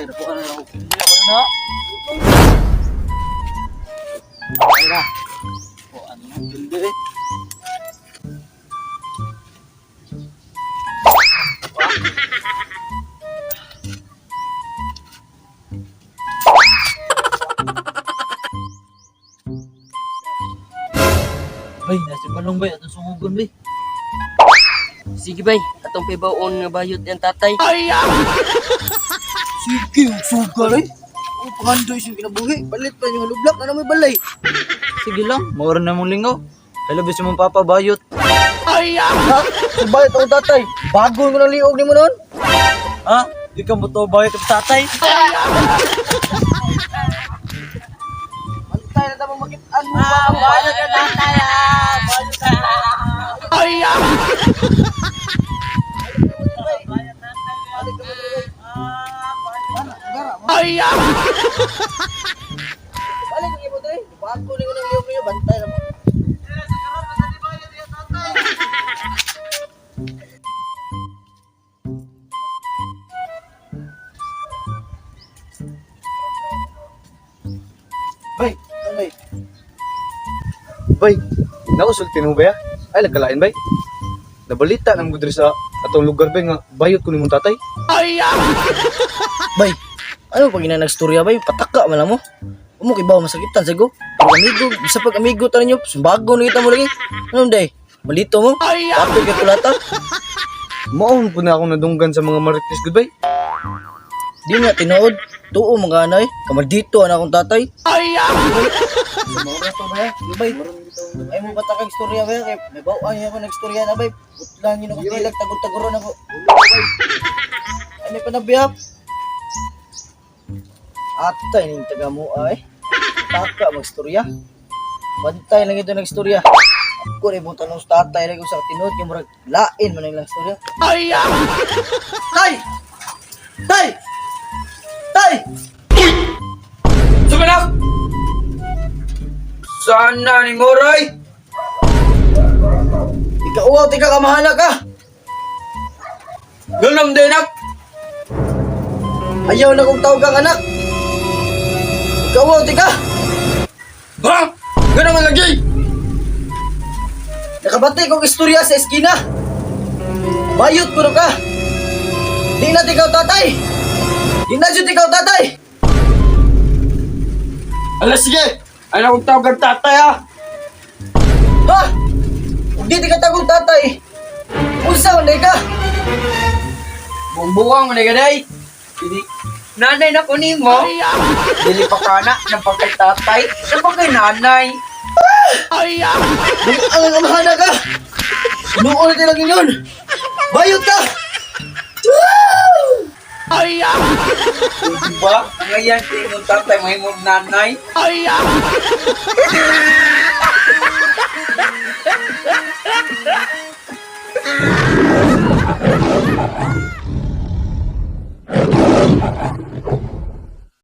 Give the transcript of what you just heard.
Tatay, napuan na ako. Hindi ako na. Ay na. O, ano na, hindi eh. Bay, nasa balong bay, atong sungugon bay. Sige bay, atong pibaon nga bayot yan tatay. Sige, sugal eh. O, pangandoy siyang kinabuhi. Palit pa yung lublak na may balay. Sige lang, mawala na mong lingaw. Kaya labis mong papa bayot. Ha? Subayot akong tatay. Bago ko ng liog ni mo noon. Ha? Di ka mo to bayot ang tatay? Bantay na tamang makitaan mo. Ah, bayot ka tatay ah! Bayot ka! Ay ah! Ay ah! Balik mo dre. Bago ni ko ng liog niyo, bantay na mo. Bay, Ano eh? bay, nausulti mo ba ya? Ay, nagkalain bay. Nabalita nang gudri sa atong lugar bay nga bayot ko ni mong tatay. Bay, ano pag ina nagstorya bay? Pataka man lang mo. Umo kay bawo masakitan sago. Pag amigo, bisa pag amigo tanan nyo, sumbago na kita mo lagi. Ano day? Malito mo? Kapil kay kulata. Maon po na akong nadunggan sa mga marites gud bay. Di nga tinuod. Tuo mga anay. Kamaldito ana akong tatay. Ay! Bay, ay mo patakag istorya bay kay may bawaan niya ako nagstorya na bay. Putlan yun ako tilag tagod-tagoron ako. Ay may panabiyap. Atay ning taga mo ay. Taka magstorya. Bantay lang ito nagstorya. Ako rin mo tanong sa tatay lang sa tinuod kay murag lain man ang ilang istorya. Ay! Tay! Tay! Tay! Sumanak! Sana ni Moray! Ikaw, tika kamahala ka! Ganam din ak! Ayaw na kong tawag kang anak! Ikaw, tika! Ha? Ganam ang lagi! Nakabati kong istorya sa eskina! Bayot ko na ka! Di na ikaw tatay! Di na jud ikaw tatay! Ala sige! Ay akong tawag ang tatay ah! Ha? Kung di ka tagong tatay, unsa man ka? Buong-buwang mo na gaday! Dili. Nanay na kunin mo! Dili pa ka na, nang kay tatay, nang kay nanay! Di ang amahala ka! Noon na lang yun! Bayot ka! Diba? Ang ngayon, imong tatay, mahimong nanay.